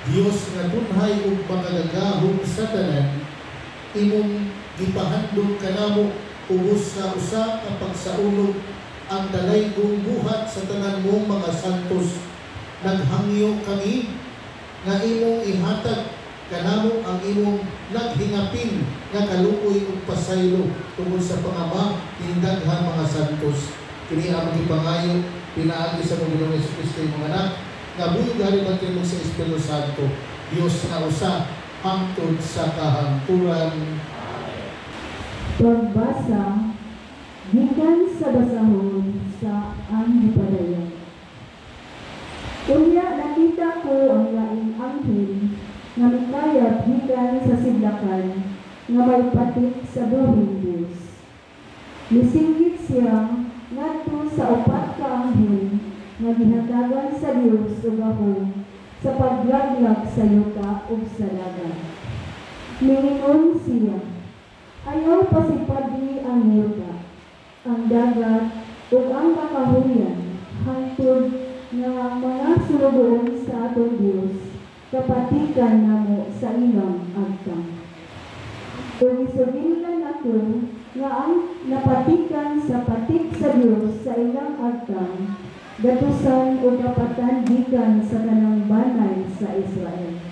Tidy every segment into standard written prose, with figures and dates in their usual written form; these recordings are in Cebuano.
Dios nga dunhay ug makagagahom sa tanan, imong gipahandom kanamo ubos sa usa ka pagsaulog ang dalaygong buhat sa tanan mong mga santos. Naghangyo kami nga imong ihatag kanamo ang imong naghingapin nga kaluoy ug pasaylo tungod sa pangama ning daghang mga santos. Kini among gipangayo pinaagi sa among Ginoong Jesu imong Anak nga buhi gari man sa Espiritu Santo, Dios nga usa hangtod sa kahangturan. Pagbasa gikan sa basahon sa Ang Gipadayag. Unya nakita ko ang laing anghel nga mikayab gikan sa sidlakan nga may patik sa buhing Dios. Misinggit siya ngadto sa upat ka anghel nga gihatagan sa Dios og gahom sa paglaglag sa yuta ug sa dagat. Miingon siya, "Ayaw pasipadi ang yuta, ang dagat ug ang kakahuyan hangtod nga ang mga sulugoon sa atong Dios kapatikan namo sa ilang agtang." Ug isugilan ako nga ang napatikan sa patik sa Dios sa ilang agtang gatusan o kapatan gikan sa kanang banay sa Israel.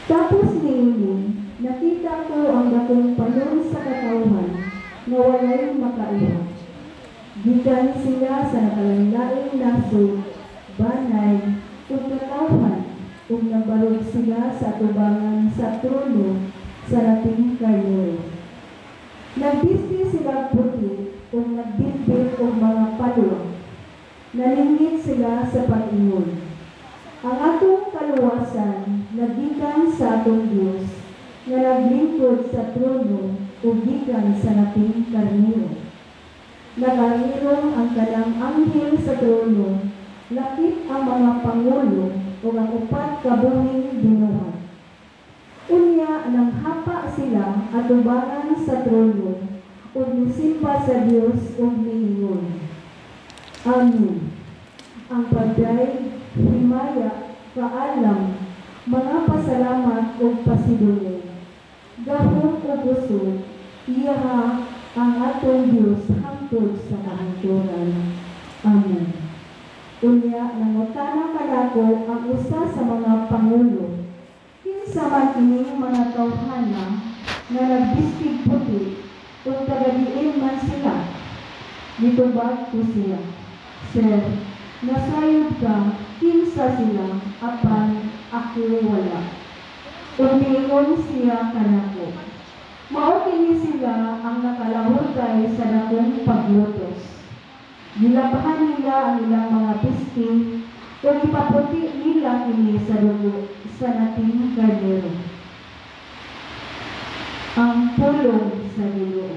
Tapos niini, nakita ko ang dakong panon sa katawhan nga walay makaiha. Gikan sila sa nakalain-laing nasod, banay, ug katawhan, ug nabarog sila sa atubangan sa trono sa Lating Karnero. Nagbisti sila puti ug nagbitbit og mga palwa. Nalingit sila sa pag-ingon, "Ang atong kaluwasan nagikan sa atong Dios nga naglingkod sa trono ug gikan sa Lating Karnero." Nakarirong ang kanang anghel sa trono, lakip ang mga pangulo ug ang upat ka buhing binuhat. Unya nanghapa sila atubangan sa trono ug misimba sa Dios ug miingon, "Amen. Ang pagdayeg, himaya, kaalam, mga pasalamat ug pasidungog, gahom ug kusog, iyaha ang atong Dios hangtod sa kahangturan. Amen." Unya nangutana kanako ang usa sa mga pangulo, "Kinsa man ining mga tawhana nga nagbistig puti ug taga-diin man sila?" Nitubag ko siya, "Sir, nasayod ka kinsa sila, apan ako wala." Ug miingon siya kanako, "Mao kini sila ang nakalahutay sa dakong paglutos. Gilabhan nila ang ilang mga bisti ug ipaputi nila kini sa dugo sa Lating Karnero." Ang pulong sa Ginoo.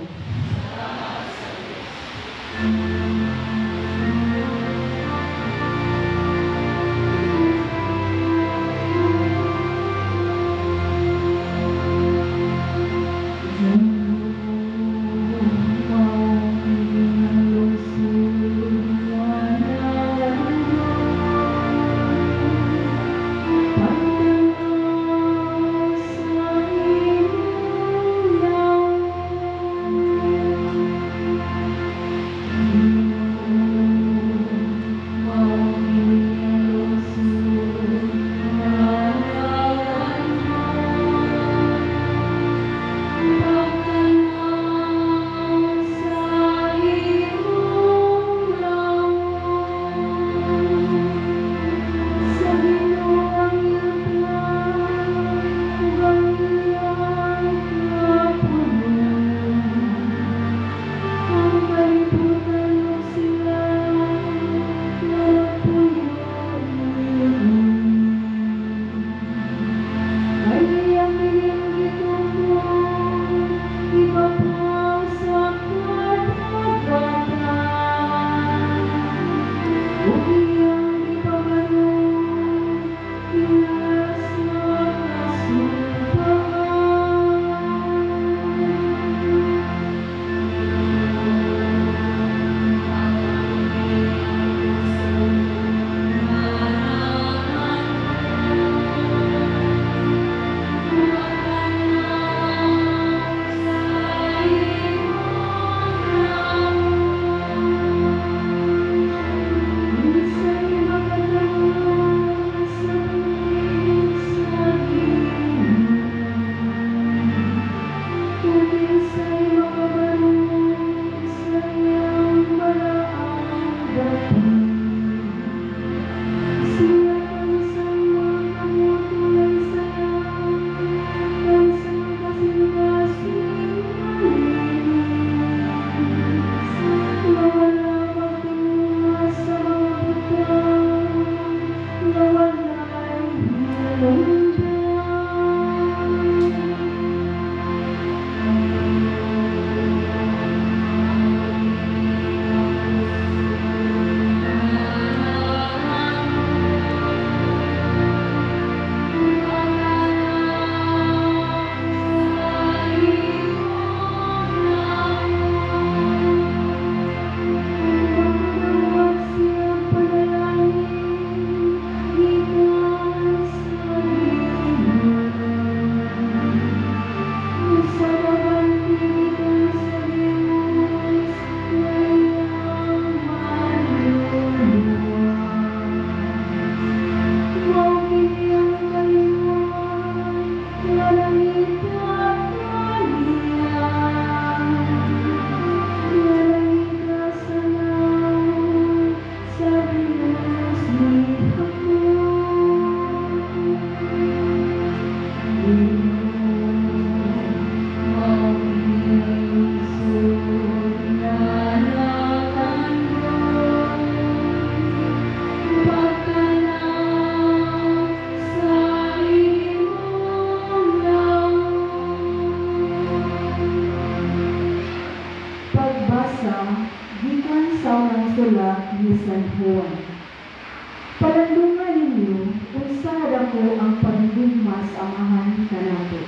mas amahan kanato.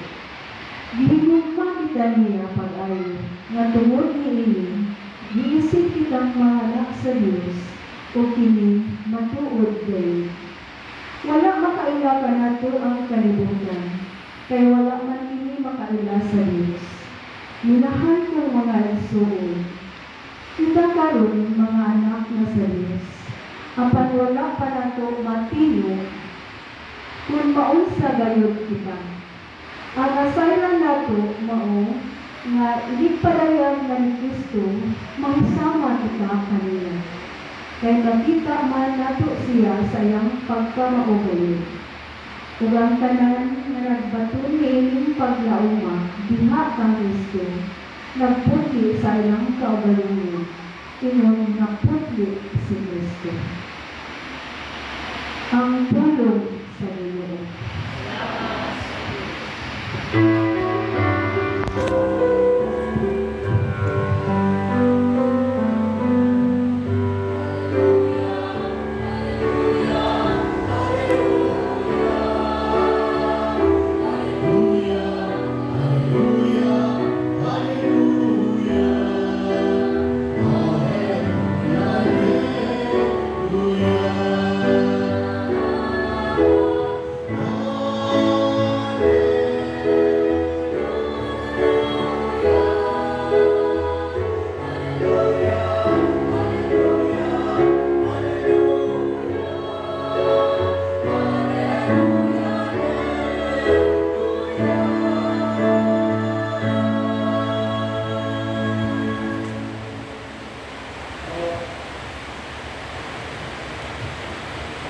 Gihigugma kita niya pag-ayo, nga tungod niini giisip kitang mga anak sa Dios, ug kini matuod gayud. Wala makaila kanato ang kalibutan, kay wala man kini makaila sa Dios. Minahal kong mga igsuon, kita karon mga anak na sa Dios, apan wala pa nato matino kung maunsa gayud kita. Ang kasayran nato mao nga iligpadayan nga ni Kristo, mahisama kita kaniya. Kay makita man nato siya sa iyang pagkamao gayud. Ug ang tanan nga nagbaton niining paglauma diha kang Kristo, nagputli sa ilang kaugalingon, ingon nga putli si Kristo. Ang pulong sa Ginoo. Hallelujah, hallelujah, hallelujah, hallelujah,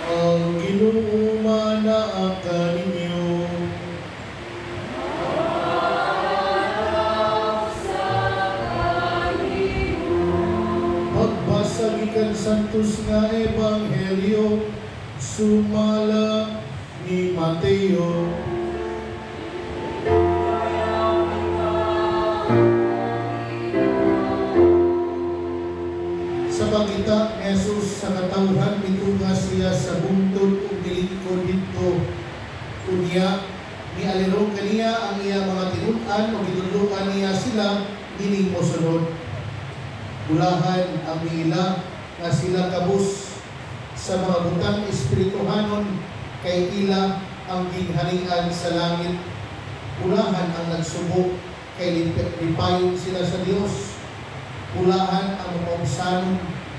Ang Ginoo manaa kaninyo. Pagbasa gikan Santos nga Ebanghelyo sumala ni Mateo. Sa pagkita ni Jesus sa katawhan, mituga siya sa bungtod ug nilingkod didto. Unya, mialirong kaniya ang iya mga tinun-an ug gitudloan niya sila nining mosunod. Bulahan ang miila nga sila kabus sa mga butang espirituhanon, kay ila ang gingharian sa langit. Bulahan ang nagsubo, kay lipayon sila sa Dios. Bulahan ang mapaubsanon,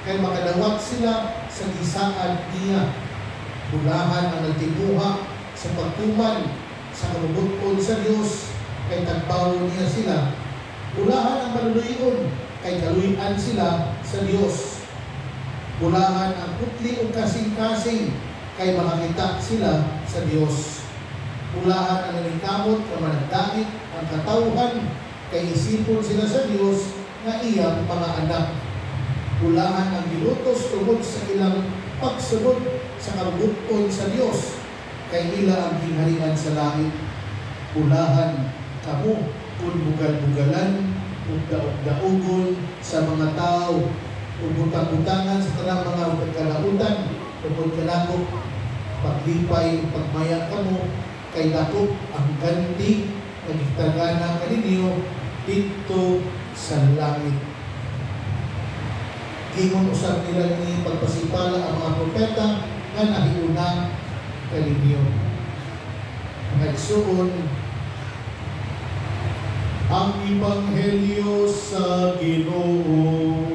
kay makadawat sila sa gisaad niya. Bulahan ang nagtinguha sa pagtuman sa kabubut-on sa Dios, kay tagbawon niya sila. Bulahan ang maluluyon, kay kaluy-an sila sa Dios. Bulahan ang putli ug kasing-kasing, kay makakita sila sa Dios. Bulahan ang naningkamot nga managdait ang katawhan, kay isipon sila sa Dios nga iyang mga anak. Bulahan ang gilutos tungod sa ilang pagsunod sa kabubut-on sa Dios, kay ila ang gingharian sa langit. Bulahan kamo kung bugal-bugalan ug daog-daogon sa mga tao ug butang-butangan sa tanang mga kalautan tungod kanako. Paglipay ug pagmaya kamo, kay dako ang ganti nga gitagana kaninyo didto sa langit. Ingon usab nila ni pagpasipala ang mga propeta nga nahiuna kaninyo. Mga igsuon, ang Ebanghelyo sa Ginoo.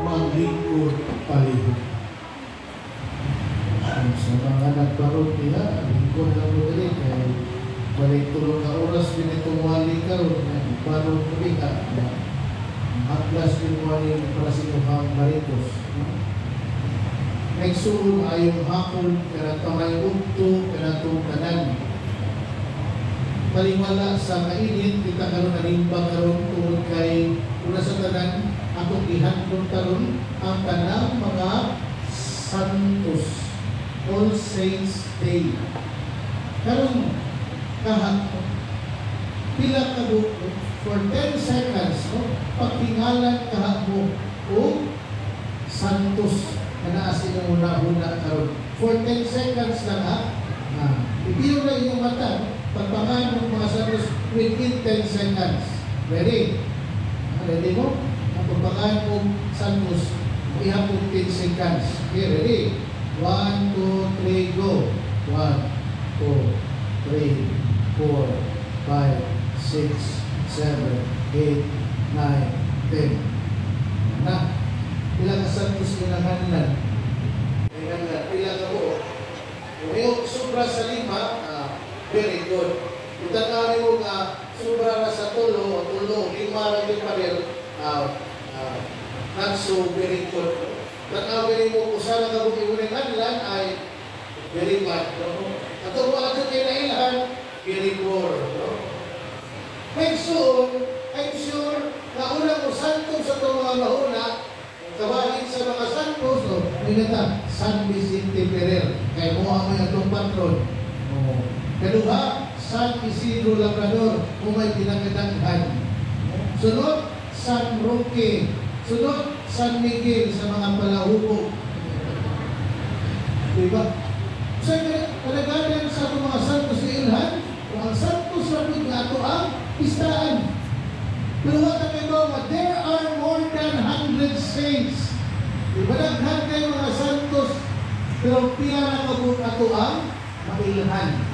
Maglingkod palihog. Sa mga nagbarog nila, lingkod lang mo dili kay walay 3 ka oras din itong wali karon nga barog ko diha. Atlas din wali para sa inyong Maritos. Nagsuon ayong hapon, kanatong udto, kanatong tanan. Taliwala sa kainit, kita karon nalimba karon tungod kay una sa tanan, atong gihandlong karon ang tanang mga santos, All Saints Day. Karon kaha pila ka for 10 seconds, no, paghingalan kaha mo o santos na naa sa inyong huna-huna karon? For 10 seconds lang, ha. Ipiyong na inyong mata, no? Pagpangayo ng mga santos within 10 seconds. Ready? Ready mo? Ang pagpangayo ng santos, ihapon 10 seconds. Okay, ready? 1, 2, 3, go. 1, 2, 3, 4, 5, 6, 7, 8, 9, 10. Na, pila ka santos ginahanglan? Ginahanglan, pila ka buo? Kung iyong sobra sa lima, very good. Kung tan-awon mo nga sobra na sa tulo, o tulo, lima ra gyud pader, not so very good. Tan-awon mo kung usa ka buok imong hanglan ay very bad. No? At kung wala kay nailhan, very poor. No? May soon, I'm sure, na unang santos sa itong mga mahuna, kabahin sa mga santos, no, ta, San Vicente Ferrer, kay mo ang may atong patron. Oh. Kaduha, San Isidro Labrador, kung may pinakadaghan. Sunod, San Roque. Sunod, San Miguel sa mga palahubog. Diba? So, kalaganan sa atong mga santos ni Ilhan, kung ang santos ra pud nga ato ang pistaan. Pero wa ta kay nga there are more than 100 saints. Diba, daghan kay mga santos, pero pila na kabuok ato ang mailhan?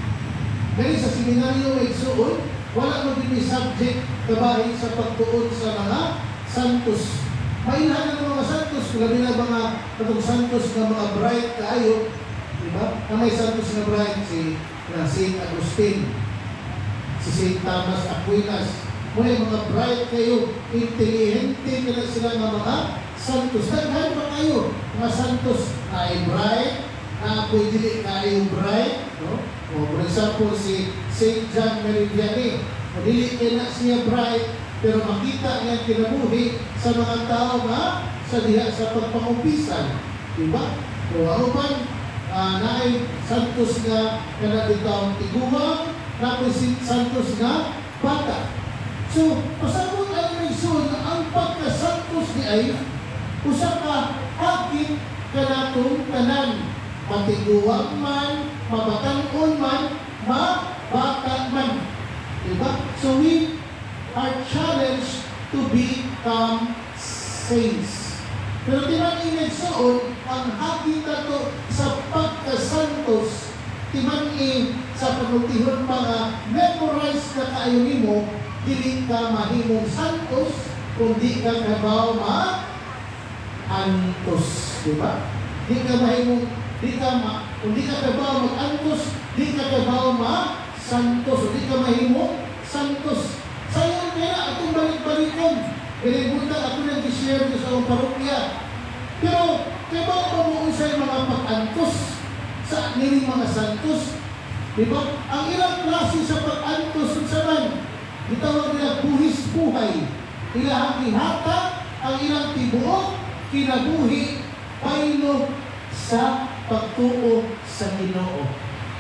Gani sa seminaryo, igsuon, wala mo din subject kabahin sa pagtuon sa mga santos. Mailhan ang mga santos, labi na mga katong santos nga mga bright kaayo, di ba? Na may santos nga bright si na Saint Agustin, si Saint Thomas Aquinas. Muna yung mga bright kayo, intelihente ka na sila nga mga santos. Daghan pa kayo, mga santos na ay bright, na ako'y dili kayo bright, no? O, for example, si Saint John Marie Vianney, o, dili kay na siya bright, pero makita niya kinabuhi sa mga tao nga sa diha sa pagpangumpisan. Diba? O, ang uban, naay santos nga kana bitawng tiguang, naay santos nga bata. So, pasabot ang reason na ang pagkasantos ni ay usa ka hakit kanatong tanan, matiguang man, mabatan-on man, mabata man. Diba? So we are challenged to become saints. Pero timan-i, igsoon, ang haki nato sa pagkasantos, timan-i sa panultihon pa nga memorize na kaayo nimo, dili ka mahimong santos kung di ka kabaw ma antos, di ba? Di ka mahimong di ka ma kung di ka kabaw mag-antos, di ka kabaw ma santos, o di ka mahimong santos. Sayon kaya atong balik-balikon. Kaya buntag ako nag-share sa akong parokya. Pero kabaw ba mo unsay mga pag-antos sa nining mga santos? Di ba? Ang ilang klase sa pag-antos, unsa man? Gitawag nila buhis buhay. Ilahang gihatag ang ilang tibuok kinabuhi baylo sa pagtuo sa Ginoo.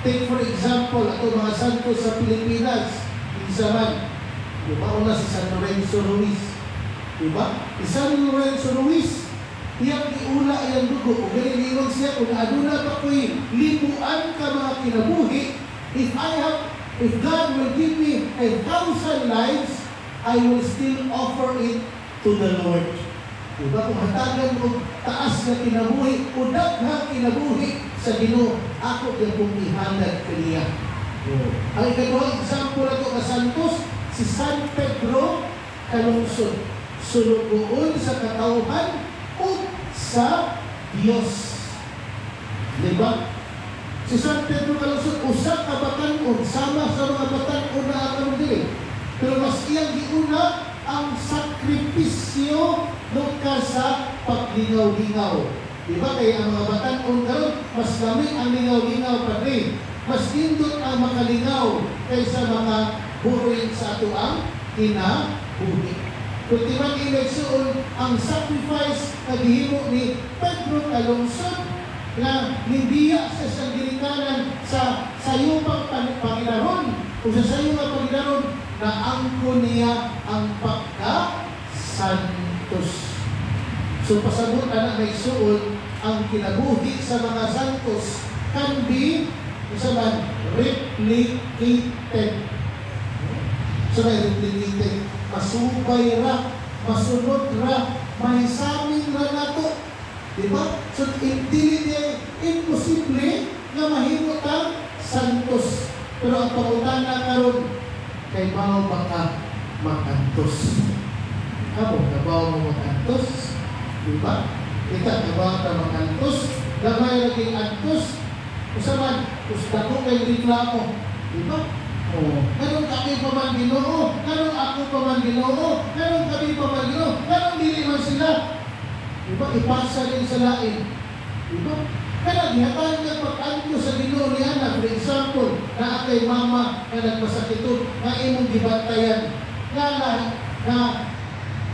Take for example, ato mga santos sa Pilipinas, kinsa man? Di ba, una si San Lorenzo Ruiz. Di ba? Si San Lorenzo Ruiz, iyang giula iyang dugo. Ug galing siya, kung aduna pa ko'y libuan ka mga kinabuhi, if God will give me 1,000 lives, I will still offer it to the Lord. Diba? Kung hatagan mo taas nga kinabuhi o daghang kinabuhi sa Ginoo, ako gyapon ihalad kaniya. Ang ikaduhang example ato ka santos, si San Pedro Calungsod. Sulugoon sa katawhan o sa Dios. Diba? Si San Pedro Calungsod, usa ka batan-on, sama sa mga batan-on na ang dili. Pero mas iyang giuna ang sakripisyo nugka sa paglingaw-lingaw. Di ba? Kaya ang mga batan-on karon mas lami ang lingaw-lingaw, padre. Mas nindot ang makalingaw kaysa mga burin sa ato ang kinabuhi. Kung timan, igsuon, ang sacrifice na gihimo ni Pedro Calungsod na nibiya sa siyang ginikanan sa sayupang Panginoon o sa sayo nga Panginoon, na angkon niya ang pagka-santos. So pasabot ana, mga igsuon, ang kinabuhi sa mga santos can be isa man replicated. So may replicated, masubay ra, masunod ra, mahisamin ra nato. Di ba? So dili di imposible nga mahimo ta santos. Pero ang pangutana karon, kay bao ba ka makantos? Kamo, kabaw mo makantos? Di ba? Kita, kabaw ka makantos? Gamay lagi antos? Usa man, dako kay reklamo. Di ba? Oh, nganong kami pa man, Ginoo? Nganong ako pa man, Ginoo? Nganong kami pa man, Ginoo? Nganong dili man sila? Di ba? Ipasa din sa lain. Di ba? Kaya gihatagan nga pag-antos sa Ginoo ni ana, for example, naa kay mama nga nagmasakiton, nga imong gibantayan, nga na, nga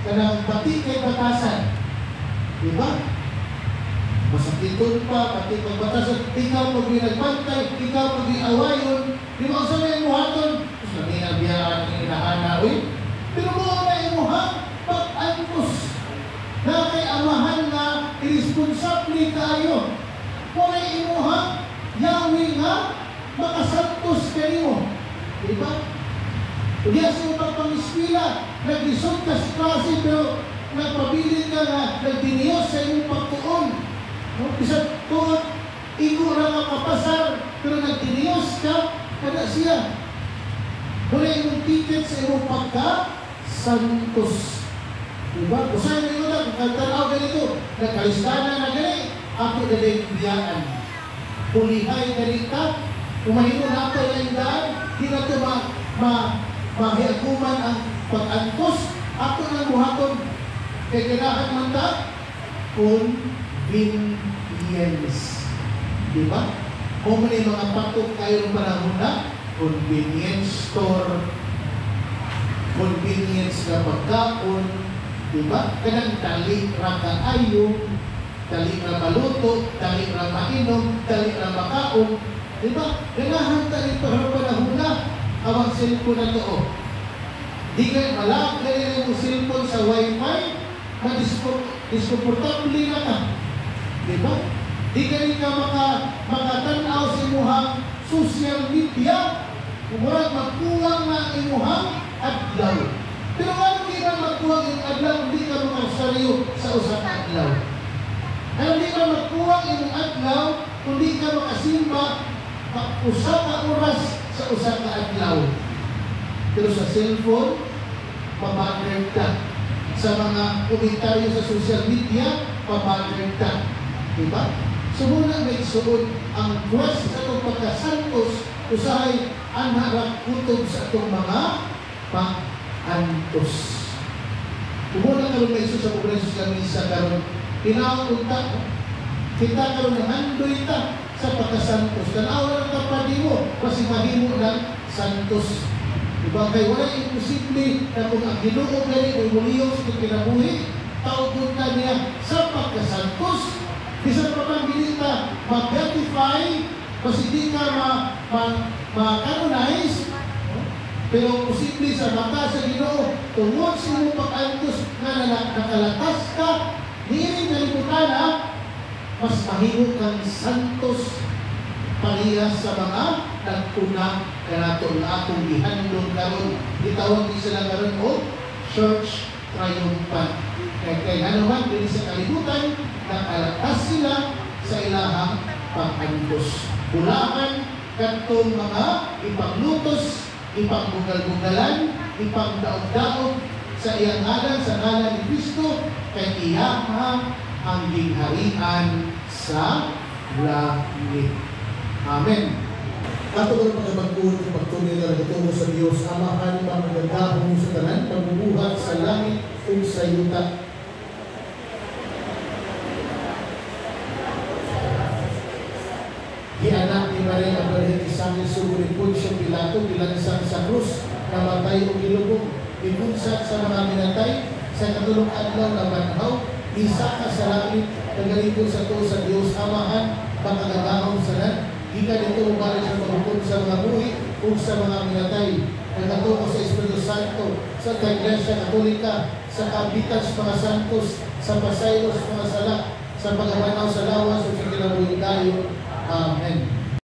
kanang pati kay batasan. Di ba? Masakiton pa, pati kay batasan, ikaw pag ginagbantay, ikaw pag giawayon, di ba unsa may imuhaton? Mas biyaan ang inahana, uy. Pero mo na imuha, pag-antos, na kay amahan nga irresponsable kaayo. Mo na imuha, yawi nga makasantos kanimo. Di ba? Unya sa imong pagpangiskwela, naglisod ka sa klase pero nagpabilin ka nga nagdiniyos sa imong pagtuon. No? Bisan tuod, igo ra nga kapasar, pero nagdiniyos ka, kada siya. Wala imong ticket sa imong pagka santos. Diba? Usahay na yun lang, tanaw ganito, nagkalistana na gani, ako na biyaan. Pulihay gani ka, umahimo na ako na daan, di na ito mahiaguman ang pag-antos, ako nang buhaton, kay kailangan man ta, convenience. Diba? Kung may mga patok kayo ng panahon na, convenience store, convenience na pagkaon, diba? Kanang dali ra kaayo, dali ra maluto, dali ra mainom, dali ra makaon, diba? Ganahan ta rin panahon na awang cellphone na to. Oh. Di kay malak gani mo cellphone sa wifi, ma-diskomportable na ka. Diba? Di kay ka makatan-aw sa imuhang social media, murag magkulang na ang imuhang adlaw. Pero nga di ka magkuwang yung adlaw, hindi ka makasariyo sa usa ka adlaw. Ano di ka magkuwang yung adlaw, kundi ka makasimba usa ka oras sa usa ka adlaw. Pero sa cellphone, pabagreg ka. Sa mga komentaryo sa social media, pabagreg ka. Diba? So muna may suod ang quest sa atong pagkasantos, usahay anharap kutob sa atong mga pag-antos. Kumuna karon may sa pagresos sa misa karon, tinawag unta kita karon nangandoy ta sa pagkasantos. Tanawa ng kapadi mo, kasi mahimo ng santos. Diba? Kay wala imposible na kung ang Ginoo gani o muliyong sa kinabuhi, tawgon ka niya sa pagkasantos. Bisan pa pang dili ka ma-beatify, kasi di ka ma-canonize, pero posible sa mata sa Ginoo, tungod sa imong pag-antos nga nakalatas ka, niining kalibutan na, mas mahimo kang santos pareha sa mga naguna kanato nga atong gihandom karon. Gitawag ni sila karon og church triumphant. Kay ano man dinhi sa kalibutan, nakalatas sila sa ilahang pag-antos. Bulahan kadtong mga ipanglutos, ipangbugal-bugalan, ipangdaog-daog sa iyang ngalan, sa ngalan ni Kristo, kay iyaha ang gingharian sa langit. Amen. Ato karon pagkabag-on ug pagtuloy na nagatuo sa Dios Amahan, makagagahom sa tanan, pagbubuhat sa langit ug sa yuta. Gianak ni Maria ang Birhen Isangel sugod ni Poncio Pilato, gilansang sa krus, namatay ug gilubong, gibunsat sa mga minatay, sa katulong adlaw na banhaw, misaka sa langit, nagalikod sa tuo sa Dios Amahan, makagagahom sa tanan, gikan dito mobalik sa paghukom sa mga buhi ug sa mga minatay. nagatuo sa Espiritu Santo, sa Iglesia Katolika, sa kabitan sa mga santos, sa pasaylo sa mga sala, sa pagabanaw sa lawas ug sa kinabuhi dayon. Amen.